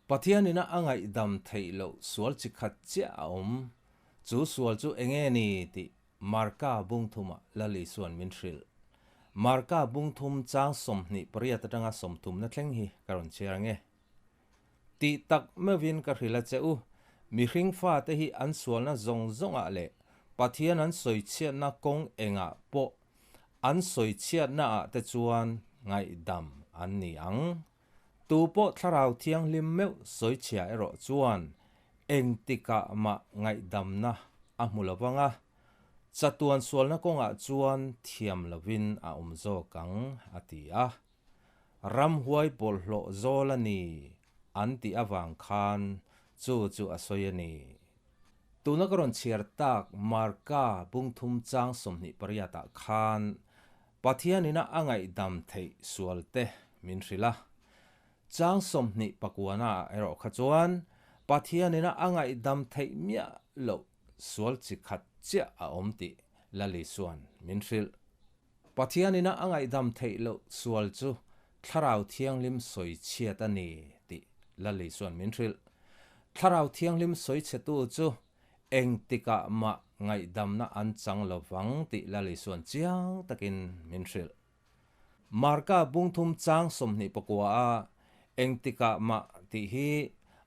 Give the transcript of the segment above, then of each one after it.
Pathianina a ngaihdam theih loh sual chi khat chiah a awm. Chu sual chu enge ni tih Marka bungthumah Lal Isua'n min hrilh. Marka bungthum chang 28 atanga 30 na thleng hi ka rawn chhiar ang e. Tih tak meuhin ka hrilh a che u, mihring fate hi an sualna zawng zawngah leh Pathian an sawichhiatna kawng engah pawh an sawichhiatnaah te chuan ngaihdam an ni ang. Tu pawh Thlarau Thianghlim meuh sawichhia erawh chuan engtikah mah ngaihdamna a hmu lo vang a, chatuan sualna kawngah chuan thiam lovin a awm zawk ang, a ti a. Ramhuai bawlhhlawh zawl a ni an tih avang khan chu chu a sawi a ni. Tuna ka rawn chhiar tak Marka bungthum chang 28 ah khan Pathianina a ngaihdam theih sualte min hrilh a. Chang 29 ah erawh kha chuan Pathianina a ngaihdam theih miah loh sual chi khat chiah a awm tih Lal Isua'n min hrilh. Pathianina a ngaihdam theih loh sual chu Thlarau Thianghlim sawi chhiat a ni tih Lal Isua'n min hrilh. Thlarau Thianghlim sawi chhetu chu engtikah mah ngaihdamna an chang lo vang tih Lal Isua'n chiang takin min hrilh. Marka bungthum chang 29 a engtikah mah tih hi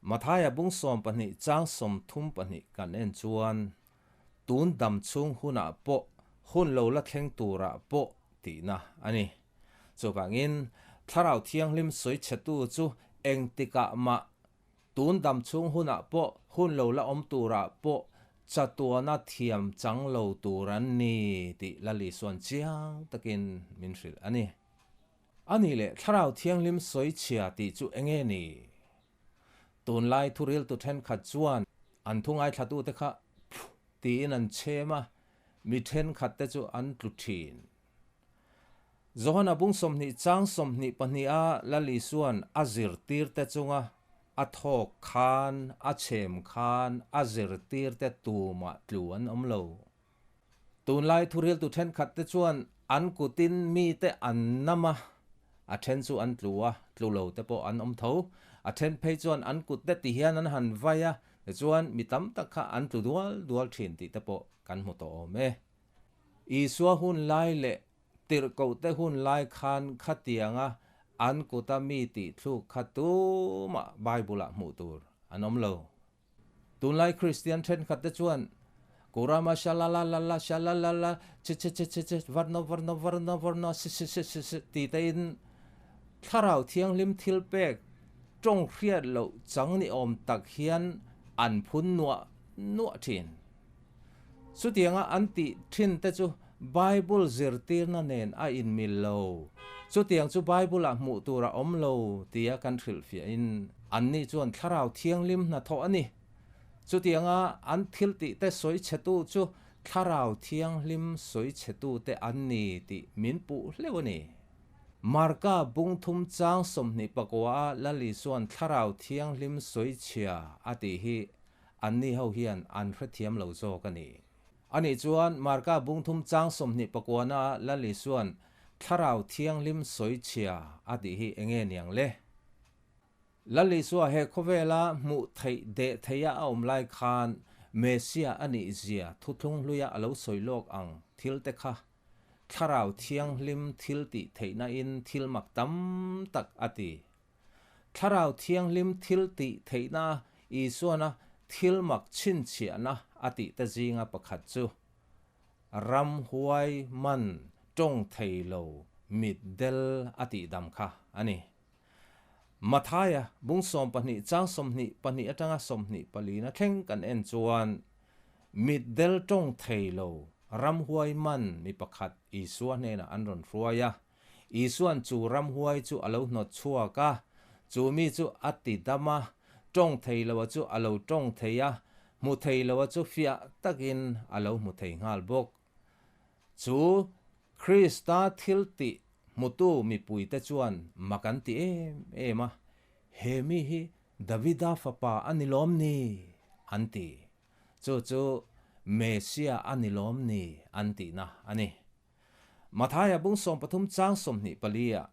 Mathaia bung 12 chang 32 kan en chuan tun dam chhung hunah pawh hun lo la thleng turah pawh tihna a ni. Chuvangin, Thlarau Thianghlim sawi chhetu chu engtikah mah tun dam chhung hunah pawh hun lo la awm turah pawh chatuana thiam chang lo tur an ni tih Lal Isua'n chiang takin min hrilh a ni. A nih leh Thlarau Thianghlim sawi chhia tih chu enge ni? Tunlai thuriltu thenkhat chuan an thu ngaithlatute kha phu tiin an chhem a, mi thenkhat te chu an tlu thin. Johana bung 20 chang 22 a Lal Isua'n a zirtirte chunga a thawk khan, a chhem khan a zirtirte tumah tlu an awm lo. Tunlai thuriltu thenkhat te chuan an kutin mite an nam a, a then chu an tlu a, tlu lo te pawh an awm tho. A then phei chuan an kut te ti hian an han vai a, tichuan mi tam tak kha an tlu dual dual thin tih te pawh kan hmu tawh awm e. Isua hun lai leh tirhkoh te hun lai khan khatianga an kuta mi tih thluk kha tumah Bible-ah hmuh tur an awm lo. Tunlai Kristian thenkhat te chuan Kurama shalalalala shalalala che che che che che varno varno varno varno si si si si si ti te in Thlarau Thianghlim thil pek tawng hriat loh chang ni awm tak hian an phun nuah nuah thin. Chutianga an tih thin te chu Bible zirtirna nen a inmil lo. Chutiang chu Bible-ah hmuh tur a awm lo tia kan hrilhfiahin anni chuan Thlarau Thianghlim hnathawh a ni. Chutianga an thil tih te sawi chhetu chu Thlarau Thianghlim sawi chhetu te an ni tih min puh hleuh a ni. Marka bungthum chang 29 a Lal Isua'n Thlarau Thianghlim sawi chhia a tih hi Anni ho hian an hrethiam lo zawk a ni. Ani chuan Marka bungthum chang 29 a Lal Isua'n Thlarau Thianghlim sawi chhia a tih hi enge niang le? Lal Isua he khawvela hmuh theih deh theiha a awm lai khan Messia a nih zia thuthlung hluia a lo sawi lawk ang thil te kha Thlarau Thianghlim thil tih theihna in thil mak tam tak a ti. Thlarau Thianghlim thil tih theihna Isuana thil mak chhinchhiahna a tih te zinga pakhat chu ramhuai man tawng thei lo mit del a tih dam kha a ni. Mathaia bung 12 chang 22 atanga 24 na thleng kan en chuan mit del tawng thei lo ramhuai man mi pakhat Isua hnenah an rawn hruai a. Isua'n chu ramhuai chu a lo hnawt chhuak a, chu mi chu a ti dam a, tawng thei loa chu a lo tawng thei a, hmu thei loa chu fiah takin a lo hmu thei nghal bawk. Chu Krista thil tih hmutu mipuite chuan mak an ti em em a, He mi hi Davida fapa a ni lawm ni? an ti. Chu chu Messia a ni lawm ni? an tihna a ni. Mathaia bung 13 chang 24 ah,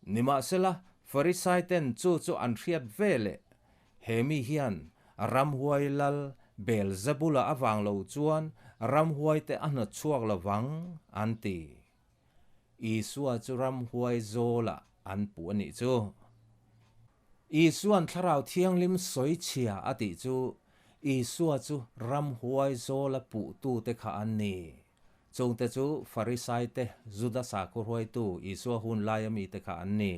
Nimahsela, Farisai ten chu chu an hriat ve leh. He mi hian ramhuai lal Beelzebula avang lo chuan ramhuaite a hnawtchhuak lo vang, an ti. Isua chu ramhuai zawlah an puh a nih chu. Isua'n Thlarau Thianghlim sawichhia a tih chu Isua chu ramhuai zawla puhtute kha an ni. Chungte chu Farisaite, Juda sakhaw hruaitu Isua hun laia mite kha an ni.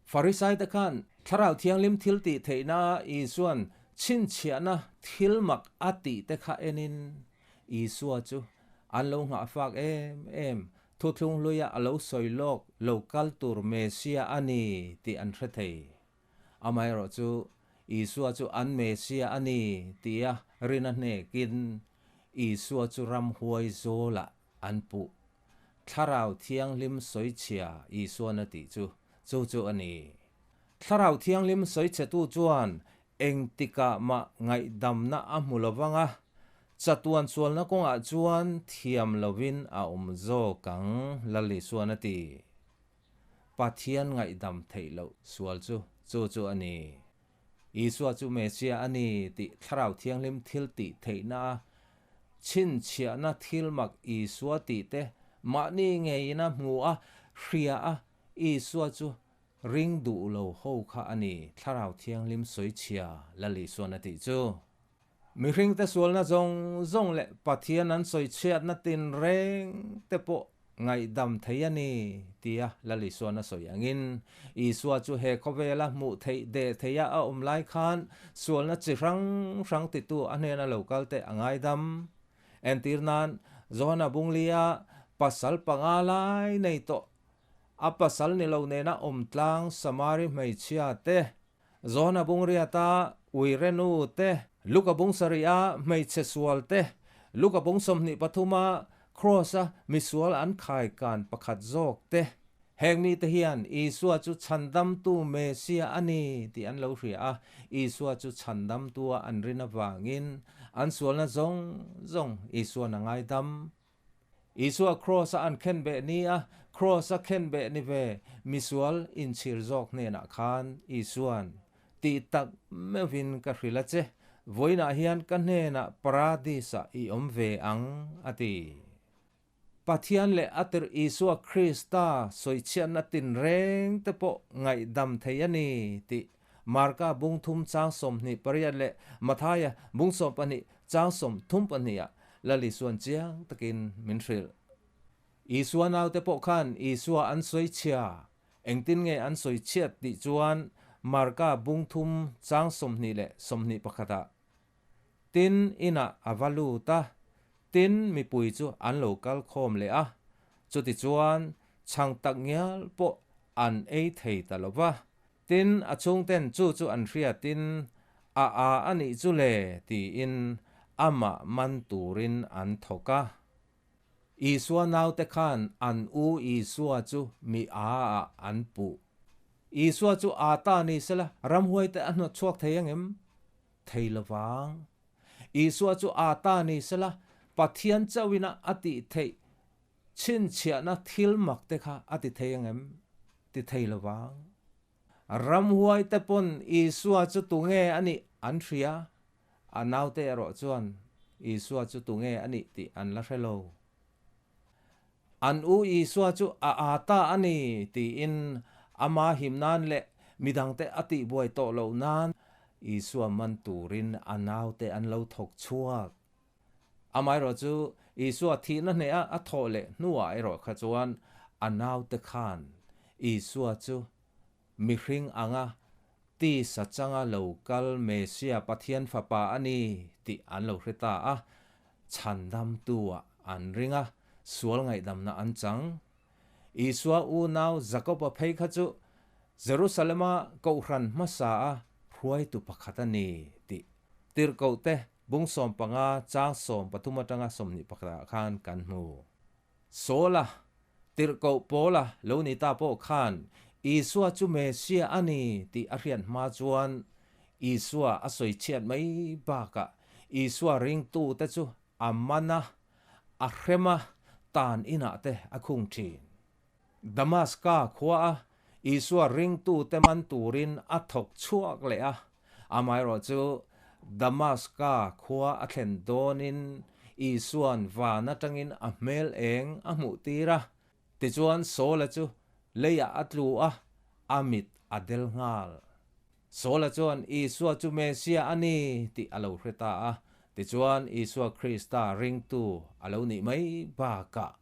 Farisaite khan Thlarau Thianghlim thil tih theihna Isua'n chhinchhiahna thil mak a tihte kha enin Isua chu an lo nghahfak em em Thuthlung hluia a lo sawi lawk lo kal tur Mesia a ni tih an hre thei. Amaherawhchu, Isua chu an Mesia a ni tia rin a hnekin Isua chu ramhuai zawlah an puh. Thlarau Thianghlim sawichhia Isuan a tih chu, chu chu a ni. Thlarau Thianghlim sawichhetu chuan Engtikah mah ngaihdamna a hmu lo vang a, chatuan sualna kawngah chuan thiam lovin a awm zawk ang, Lal Isuan a ti. Pathian ngaihdam theih loh sual chu chu chu a ni. Isua chu Messiah a ni tih Thlarau Thianghlim thil tih theihna a chhinchhiahna thil mak Isua tih te mahni ngeiin a hmu a, hria a, Isua chu Ring duh lo ho kha a ni, Thlarau Thianghlim sawichhia Lal Isuan a tih chu. Mihringte sualna zawng zawng leh Pathian an sawichhiatna tinreng te pawh ngaihdam thei a ni, tia Lal Isuan a sawi angin, Isua chu he khawvela hmuh theih deh theiha a awm lai khan sualna chi hrang hrang titu a hnena lo kalte a ngaidam. Entir nan, Johana Bunglia pasal panga lai nei tawh A pasal ni lo nena awm tlang Samari hmeichhia te, Zona Bungriata Uirenu te, Luka Bungsarih-a hmeichhe sual te, Luka Bung 23-a Kraws-a misual an khaikan pakhat zawk te. Heng mite hian Isua chu chhandamtu Mesia a ni tih an lo hria a, Isua chu chhandamtua an rin avangin an sualna zawng zawng Isuan a ngaidam. Isua Kraws-a an khenbeh ni a, Kraws-a khenbeh ni ve misual inchhir zawk hnenah khan Isua'n, Tih tak meuhvin ka hrilh a che, vawiinah hian ka hnenah Paradis-ah i awm ve ang, a ti. Pathian leh a tirh Isua Krista sawichhiatna tinreng te pawh ngaihdam thei a ni tih Marka bung thum chang 28 leh Mathaia bung 12 chang 32 ah Lal Isua'n chiang takin min hrilh. Isua naute pawh khan Isua an sawi chhia, engtin nge an sawi chhiat tih chuan Marka bung thum chang 21 ah Tin inah a va lut a, tin mipui chu an lo kal khawm leh a, chutichuan chhang tak ngial pawh an ei thei ta lo va. Tin, a chhungten chu chu an hriatin, A a a nih chu le, tiin amah man turin an thawk a. Isua naute khan an u Isua chu mi a ah an puh. Isua chu a ta ni sela ramhuaite a hnawt chhuak thei angem? Thei lovang. Isua chu a ta ni sela Pathian chauhina a tih theih Chhinchhiahna thil mak te kha a ti thei angem? Ti thei lovang. Ramhuai te pawn Isua chu tunge a nih an hria, a naute erawh chuan Isua chu tunge a nih tih an la hre lo. An u Isua chu a aa ta a ni tiin ama him nan leh midangte a tihbuai tawh loh nan Isua man turin a naute an lo thawk chhuak. Amaherawh chu Isua thihna hneha a thawh leh hnuah erawh kha chuan a naute khan Isua chu mihring anga tisa changa lo kal Mesia Pathian Fapa a ni tih an lo hre ta a, chhandamtu-ah an ring a, sual ngaihdamna an chang. Isua unau Jakob-a phei kha chu Jerusalem-a kohhran hmasa a hruaitu pakhat a ni tih tirhkohte Bung 15 chang 13 atanga 21 ah khan kan hmu. Saula, tirhkoh Paula lo ni ta pawh khan Isua chu Messiah a ni tih a hriat hma chuan Isua a sawi chhiat mai bakah Isua ringtute chu a man a, a hrem a, tan inah te a khung thin. Damaska khua a Isua ringtute man turin a thawk chhuak leh a. Amaherawhchu, Damaska khua a thlen dawnin Isua'n van atangin a hmel eng a hmuh tir a. Tichuan Saula chu leiah a tlu a, a mit a del nghal. Saula chuan Isua chu Mesia a ni tih a lo hre ta a, tichuan Isua Krista ringtu a lo nih mai bakah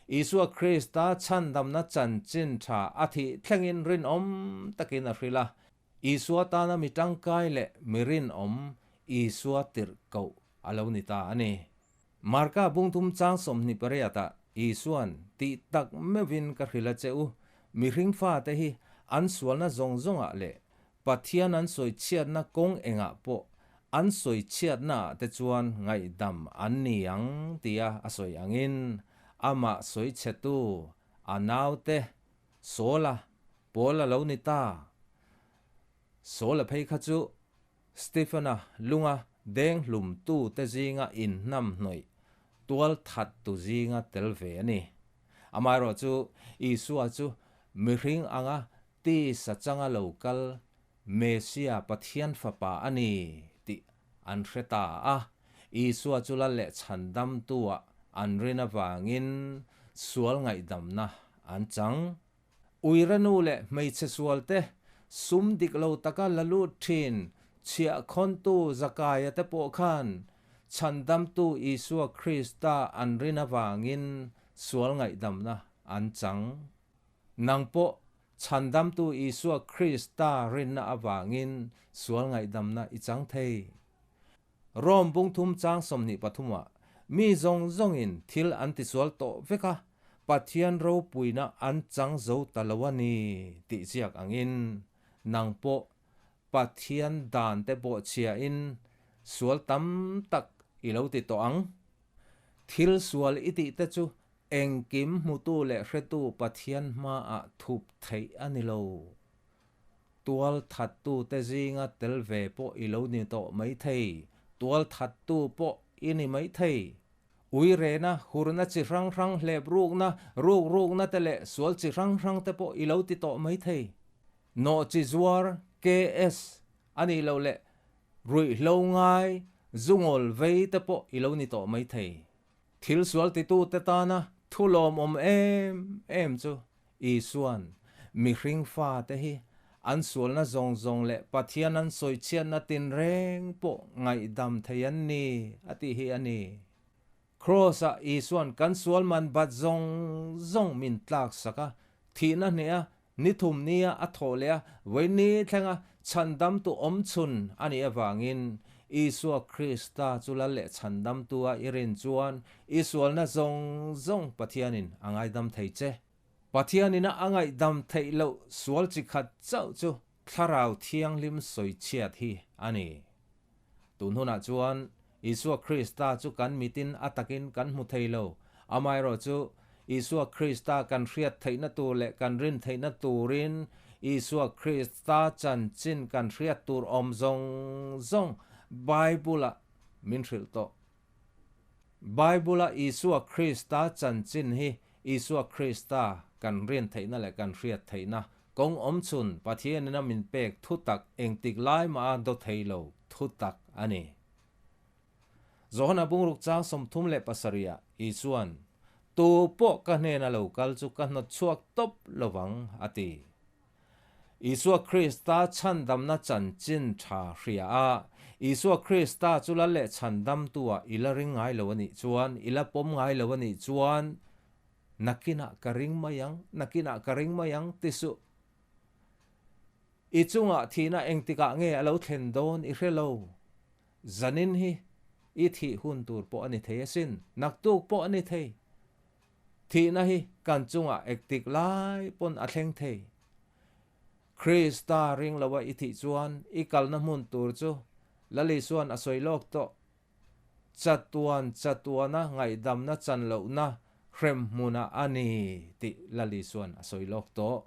Isua Krista chhandamna chanchin tha a thih thlengin rinawm takin a hrilh a. Isua tana mi tangkai leh mi rinawm Isua tirh koh a lo ni ta a ni. Marka bungthum chang 28 ah Isua'n tih tak meuhin ka hrilh a che u, mihring fate hi an sualna zawng zawngah leh Pathian an sawi chhiatna kawng engah pawh an sawi chhiatna ah te chuan ngaihdam an ni ang tia a sawi angin amah sawi chhetu a naute Saula pawl a lo ni ta. Saula phei kha chu Stephena lunga deng hlumtu te zinga inhnam hnawih tual thattu zinga tel ve a ni. Amaherawhchu Isua chu mihring anga Tisa changa lo kal Messia Pathian Fapa a ni tih an hre ta a, Isua chu lal leh chhandamtua an rin avangin sual ngaihdamna an chang. Uira nu leh hmeichhe sualte sum dik lo taka la lut thin chhiahkhawntu Zakaia te pawh khan chhandamtu Isua Krista an rin avangin sual ngaihdamna an chang. Nang pawh Chhandamtu Isua Krista rinna avangin sual ngaihdamna i chang thei. Rom bungthum chang 23 ah mi zawng zawngin thil an tisual tawh vek a, Pathian ropuina an chang zo ta lo a ni tih ziak angin nang pawh Pathian dan te bawhchhiain sual tam tak i lo ti tawh ang. Thil sual i tih te chu Engkim hmutu leh hretu Pathian hmaah thup theih a ni lo. Tual thattute zinga tel ve pawh i lo ni tawh mai thei, tual thattu pawh i ni mai thei. Ui rena, hurna chi hrang hrang, hlep rukna, ruk rukna te leh sual chi hrang hrang te pawh i lo ti tawh mai thei. Nawh chi zuar, KS, a nih loh leh ruihhlo ngai, zungawl vei te pawh i lo ni tawh mai thei. Thil sual titute tana thu lawmawm em em chu Isua'n mihring fate hi an sualna zawng zawng leh Pathian an sawichhiatna tinreng pawh ngaihdam thei an ni a tih hi a ni. Kraws-ah Isua'n kan sual man bat zawng zawng min tlaksak a, thihna hneha ni thum nia a thawh leh a, vawi ni thlenga chhandamtu awmchhun a nih avangin Isua Krista chu lal leh chhandamtu a i rin chuan i sualna zawng zawng Pathianin a ngaidam thei che. Pathianin a ngaihdam theih loh sual chi khat chauh chu Thlarau Thianghlim sawichhiat hi a ni. Tun hunah chuan Isua Krista chu kan mitin a takin kan hmu thei lo. Amaherawhchu, Isua Krista kan hriat theihna tur leh kan rin theihna turin Isua Krista chanchin kan hriat tur awm zawng zawng Bible-ah min hrilh tawh. Bible-a Isua Krista chanchin hi Isua Krista kan rin theihna leh kan hriat theihna kawng awmchhun Pathianin a min pek thutak engtik lai mah a do thei lo thutak a ni. Johana bungruk chang 37 ah Isua'n, Tu pawh ka hnena lo kal chu ka hnawt chhuak tawp lovang, a ti. Isua Krista chhandamna chanchin tha hria a, Isua Krista chu lal leh chhandamtu-ah i la ring ngai lo a nih chuan, i la pawm ngai lo a nih chuan, Nakinah ka ring mai ang, nakinah ka ring mai ang ti suh. I chungah thihna engtikah nge a lo thlen dawn i hre lo. Zanin hi i thih hun tur pawh a ni thei asin, naktuk pawh a ni thei. Thihna hi kan chungah ektik lai pawn a thleng thei. Krista ring loa i thih chuan i kalna hmun tur chu Lal Isua'n a sawi lawk tawh. Chatuan chatuana ngaihdamna chan lohna hrem hmunah a ni tih Lal Isua'n a sawi lawk tawh.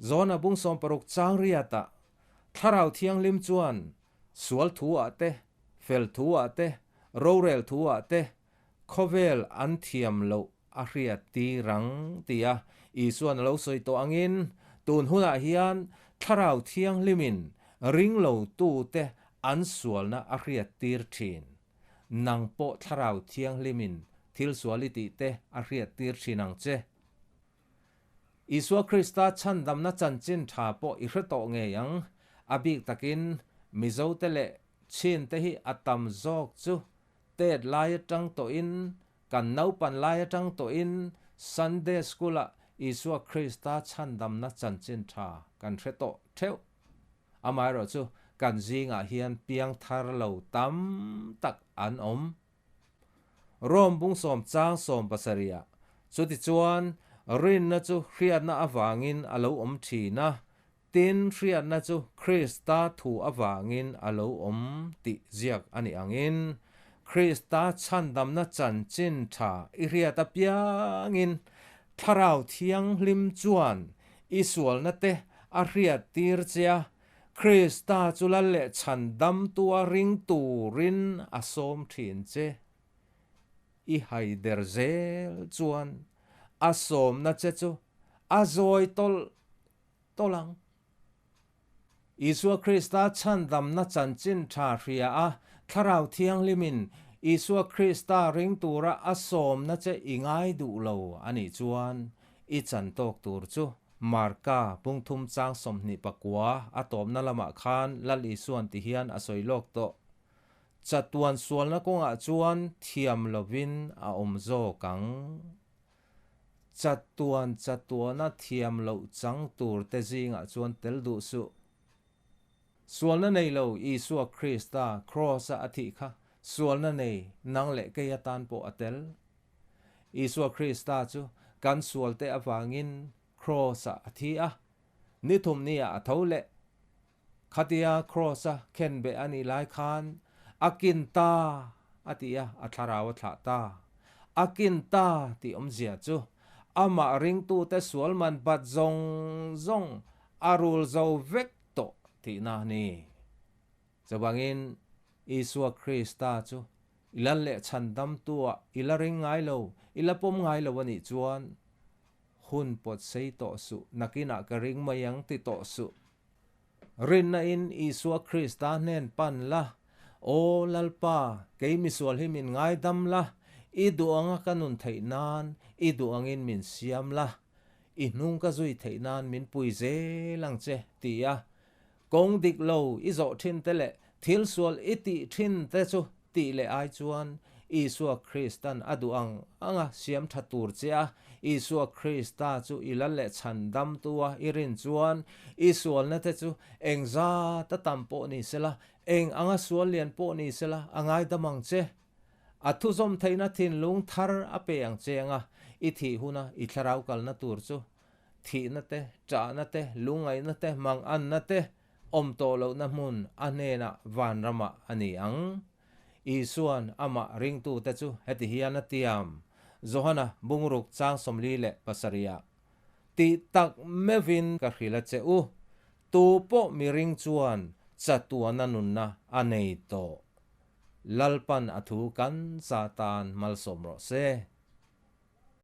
Zona bung 60 chang riatah Thlarau Thianghlim chuan sual thu ah te, fel thu ah te, rorel thu ah te, khawvel an thiam loh a hriat tir ang tia Isua'n a lo sawi tawh angin, tun hunah hian Thlarau Thianghlimin ringlotute an sualna a hriattir thin. Nang pawh Thlarau Thianghlimin thil sual i tihte a hriattir thin ang che. Isua Krista chhandamna chanchin tha pawh i hre tawh ngei ang. A bik takin Mizote leh Chinte hi a tam zawk chu tet lai atang tawhin, kan naupan lai atang tawhin Sunday School-ah Isua Krista chhandamna chanchin tha kan hre tawh theuh. Amaherawhchu kan zingah hian piangthar lo tam tak an awm. Rom bung sawm chang sawm pasarih ah chutichuan rinna chu hriatna avangin a lo awm thin a, tin hriatna chu Krista thu avangin a lo awm tih ziak a nih angin Krista chhandamna chanchin tha i hriat apiangin Thlarau Thianghlim chuan i sualna te a hriat tir che a, Krista chu lal leh chhandamtua ring turin a sawm thin che. I haider zel chuan a sawmna che chu a zawi tawlh tawlh ang. Isua Krista chhandamna chanchin tha hria a, Thlarau Thianghlimin Isua Krista ring tura a sawmna che i ngai duh lo a nih chuan i chan tawk tur chu Marka bungthum chang 29 a tawpna lamah khan Lal Isuan ti hian a sawi lawk tawh. Chatuan sualna kawngah chuan thiam lovin a awm zawk ang. Chatuan chatuana thiam loh chang tur te zingah chuan tel duh suh. Sualna nei lo Isua Krista Kraws-a a thih kha sualna nei nang leh kei atan pawh a tel. Isua Krista chu kan sualte avangin Kraws-ah a thi a, ni thum niah a tho leh. Khatia Kraws-a khenbeh a nih lai khan, A kin ta! a ti a, a thlarau a thlah ta. A kin ta tih awmzia chu amah ringtute sual man bat zawng zawng a rul zo vek tawh tihna a ni. Chuvangin Isua Krista chu i lal leh chhandamtuah i la ring ngai lo, i la pawm ngai lo a nih chuan hun pawt sei tawh suh, nakinah ka ring mai ang ti tawh suh. Rinna in Isua Krista hnen pan la, Aw Lalpa, kei misual hi min ngaidam la, i duh anga ka nun theih nan i duh angin min siam la, i hnung ka zui theih nan min pui zel ang che, ti a Kawng dik lo i zawh thin te leh thil sual i tih thin te chu tih leh ai chuan Isua Kristan a duh ang anga siam tha tur che a, Isua Krista chu i lal leh chhan damtu a i rin chuan i sualna te chu eng zat a tam pawh ni sela, eng anga sual lian pawh ni sela a ngaidam ang che. A thuzawm theihna thinlung thar a pe ang che anga i thih huna i thlarau kalna tur chu Thihna te, ṭahna te, lungngaihna te, manganna te awm tawh lohna hmun a hnenah vanramah a ni ang. Isua'n amah ringtute chu heti hian a tiam, Johana bungruk chang 47-ah, Tih tak meuhin ka hrilh a che u, tu pawh mi ring chuan chatuana nunna a nei tawh. Lalpan a thu kan za tan malsawm rawh se.